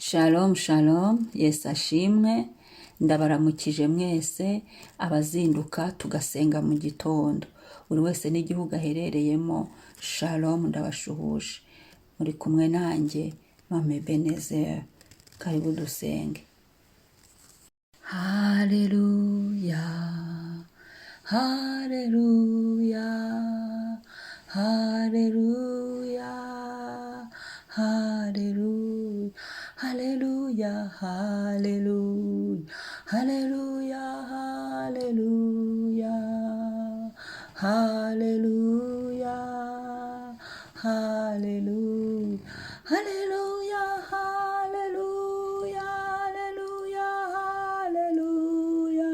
Shalom shalom, Yesu ashimwe, ndabaramukije mwese abazinduka tugasenga mu gitondo. Buri wese n'igihugu aherereyemo, shalom ndabashuhuje. Muri kumwe nanjye, Mama Ebenezer. Karibu dusenge. Haleluya, haleluya, haleluya, haleluya, haleluya, haleluya, haleluya, haleluya, haleluya, haleluya, haleluya, haleluya, haleluya, haleluya,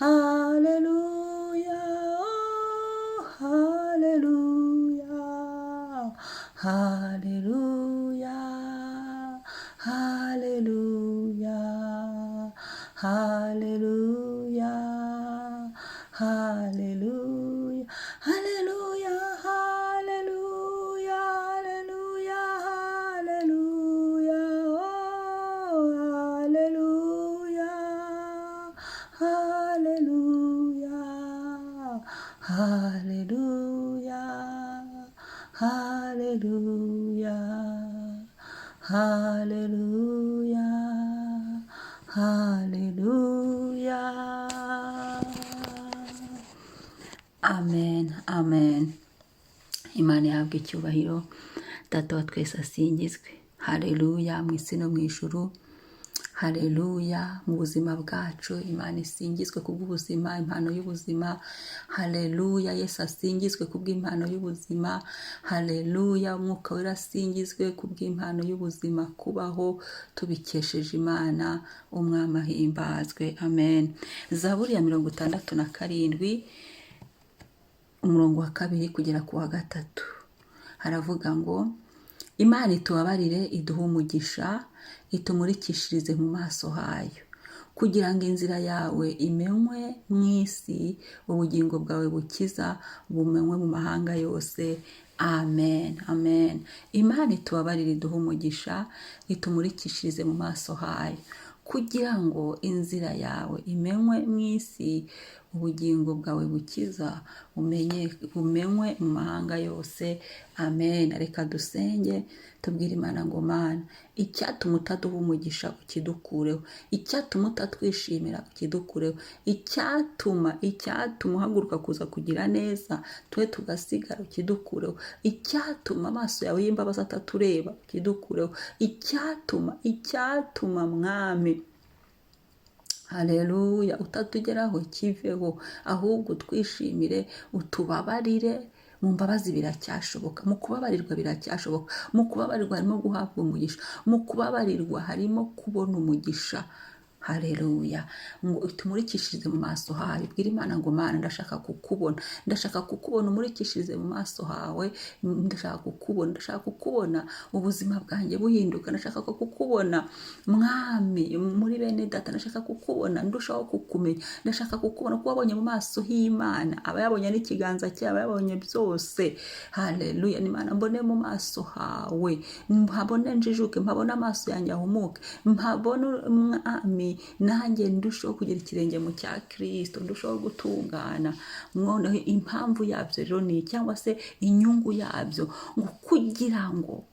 haleluya, oh, haleluya, haleluya, haleluya, haleluya, haleluya, haleluya, haleluya, haleluya, haleluya, oh, haleluya, haleluya, haleluya, haleluya, haleluya, haleluya. Amen, amen. Imana ihabwe icyubahiro, Data wa twese asingizwe. Haleluya mu isi no mu ijuru. Haleluya mu buzima bwacu, Imana isingizwe kubw'ubuzima, impano y'ubuzima. Haleluya, Yesu asingizwe kubw'impano y'ubuzima. Haleluya, Umwuka Wera asingizwe kubw'impano y'ubuzima, kubaho tubikesheje Imana, Umwami ahimbazwe. Amen. Zaburi ya 67, umurongo wa 2 kugera ku wa 3, haravuga ngo: Imana itubabarire, iduhe umugisha, itumurikishirize mu maso hayo, kugira ngo inzira yawe imenywe mu isi, ubugingo bwawe bukiza bumenywe mu mahanga yose. Amen, amen. Imana itubabarire, iduhe umugisha, itumurikishirize mu maso hayo, kugira ngo inzira yawe imenywe mu isi, ubugingo bwawe bukiza bumenywe mu mahanga yose. Amen. Reka dusenge, tubwire Imana ngo: Mana, icyatuma utaduha umugisha ukidukureho, icyatuma utatwishimira ukidukureho, icyatuma uhaguruka kuza kugira neza twe tugasigara ukidukureho, icyatuma amaso yawe y'imbabazi atatureba ukidukureho, icyatuma Mwami, haleluya, utatugeraho kiveho, ahubwo twishimire, utubabarire. Mu mbabazi biracyashoboka, mu kubabarirwa biracyashoboka. Mu kubabarirwa harimo guhabwa umugisha, mu kubabarirwa harimo kubona umugisha. Haleluya. Ngo tumurikishirize mu maso hawe. Bwira Imana ngo: Mana, ndashaka kukubona, ndashaka kukubona, umurikishirize mu maso hawe. Ndashaka kukubona, ndashaka kukubona ubuzima bwanjye buhinduka, ndashaka kukubona Mwami muri bene data, ndashaka kukubona ndushaho kukumenya, ndashaka kukubona. Kuko wabonye mu maso h'Imana aba yabonye n'ikiganza cye, aba yabonye byose. Haleluya. Ni Imana, mbone mu maso hawe, mpabone njijuke, mpabone amaso yanjye ahumuke, mpabone Mwami, nanjye ndushaho kugira ikirenge mu cya Kirisito, ndushaho gutungana. Noneho impamvu yabyo rero ni, cyangwa se inyungu yabyo, ngo kugira ngo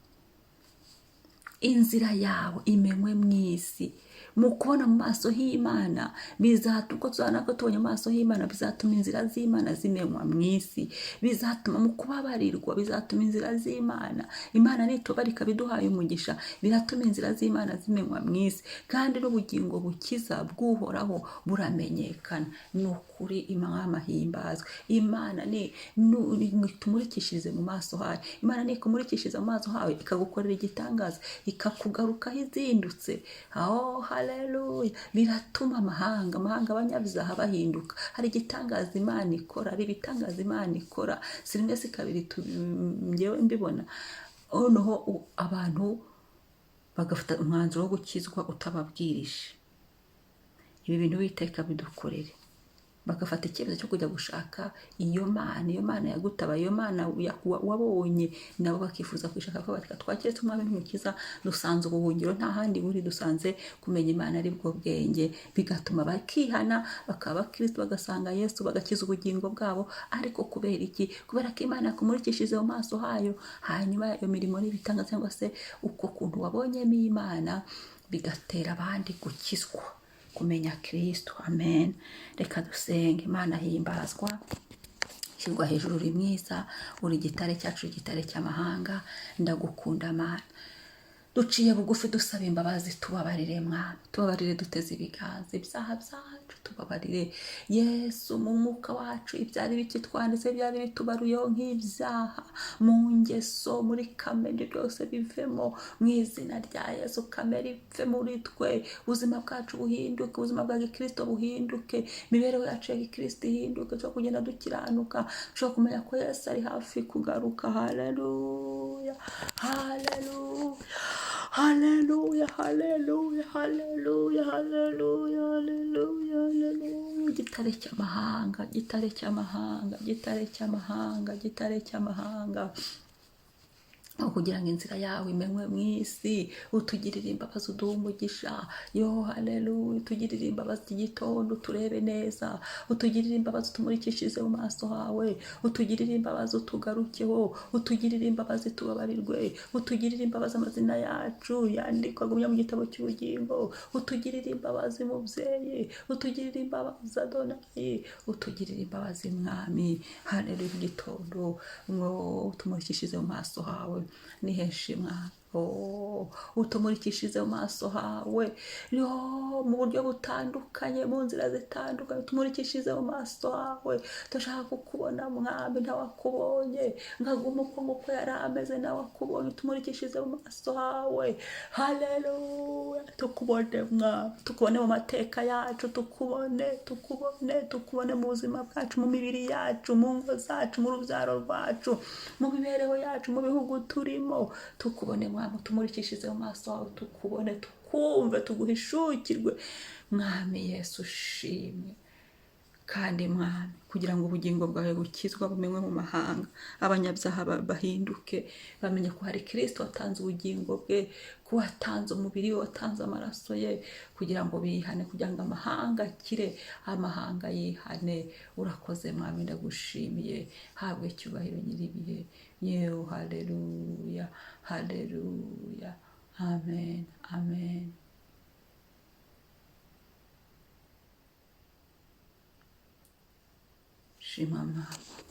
inzira yawe imenywe mu isi. Mu kubona mu maso h'Imana bizatuma, uko tuzabona ko tubonye mu maso h'Imana, bizatuma inzira z'Imana zimenywa mu isi. Bizatuma mu kubabarirwa, bizatuma inzira z'Imana, Imana nitubarika biduhaye umugisha, biratuma inzira z'Imana zimenywa mu isi, kandi n'ubugingo bukiza bw'Uhoraho buramenyekana. Ni ukuri, Imana himbazwe. Imana ni tumurikishirize mu maso hawe. Imana nikumurikishiriza mu maso hawe, ikagukorera igitangaza, ikakugarukaho izindutse, aho haleluya, biratuma amahanga, abanyabyaha bahinduka. Hari igitangaza Imana ikora, hari ibitangaza Imana ikora, si rimwe si kabiri njyewe mbibona. Noneho abantu bagafata umwanzuro wo gukizwa utababwirije. Ibi bintu Uwiteka bidukorere. Bagafata icyemezo cyo kujya gushaka iyo Mana, iyo Mana yagutabaye, iyo Mana wabonye, nabo bakifuza kuyishaka, bakavuga bati, twakiretse umwami n'umukiza, dusanze ubuhungiro nta handi buri, dusanze kumenya Imana ari bwo bwenge. Bigatuma bakihana, bakaba abakristo, bagasanga Yesu, bagakiza ubugingo bwabo. Ariko kubera iki? Kubera ko Imana yakumurikishije mu maso hayo. Hanyuma iyo mirimo n'ibitangaza, cyangwa se uko kuntu wabonyemo Imana, bigatera abandi gukizwa, kumenya Kristo. Amen. Reka dusenge. Imana himbazwa, shyirwa hejuru, uri mwiza, uri igitare cyacu, igitare cy'amahanga. Ndagukunda Mana. Duciye bugufi dusaba imbabazi, tubabarire Mwami, tubabarire, duteze ibiganza ibyaha byacu, tubabarire Yesu. Mu mwuka wacu ibyari bikitwanditse, byari bitubaruyeho nk'ibyaha mu ngeso, muri kamere, byose bivemo mu izina rya Yesu. Kamere ive muri twe, ubuzima bwacu buhinduke, ubuzima bwa gikristo buhinduke, imibereho yacu ya gikristo ihinduke, dushobora kugenda dukiranuka, dushobora kumenya ko Yesu ari hafi kugaruka. Haleluya, haleluya, haleluya, haleluya, haleluya, haleluya, haleluya, haleluya. Igitare cy'amahanga, gitare cy'amahanga, gitare cy'amahanga, gitare cy'amahanga, aho kugira ngo inzira yawe imenywe mu isi, utugirire imbabazi, uduhe umugisha. Yo haleluya, utugirire imbabazi iki gitondo, uturebe neza, utugirire imbabazi, utumurikishirize mu maso hawe, utugirire imbabazi, utugarukeho, utugirire imbabazi, tubabarirwe, utugirire imbabazi, amazina yacu yandikwa agumya mu gitabo cy'ubugingo, utugirire imbabazi mubyeyi, utugirire imbabazi Adonayi, utugirire imbabazi Mwami. Haleluya, igitondo ngo utumurikishirize mu maso hawe ni henshi Mwami. Oh, utumurikishirize mu maso hawe, yo mu buryo butandukanye, mu nzira zitandukanye, utumurikishirize mu maso hawe. Turashaka kukubona Mwami, ntawakubonye nkaguma uko nguko yari ameze, nawe akubonye. Utumurikishirize mu maso hawe. Haleluya, tukubone Mwami, tukubone mu mateka yacu, tukubone, tukubone, tukubone mu buzima bwacu, mu mibiri yacu, mu ngo zacu, mu rubyaro rwacu, mu mibereho yacu, mu bihugu turimo, tukubone Mwami, utumurikishirize mu maso hawe, tukubone, tukumve, tuguhishukirwe Mwami Yesu, ushimwe. Kandi Mwami, kugira ngo ubugingo bwawe bukizwa bumenywe mu mahanga, abanyabyaha bahinduke, bamenye ko hari Kristo watanze ubugingo bwe, ko watanze umubiri we, watanze amaraso ye, kugira ngo bihane, kugira ngo amahanga akire, amahanga yihane. Urakoze Mwami, ndagushimiye. Habwe icyubahiro nyiribihe. Yewe haleluya, haleluya, amen, amen. Shima Mwami.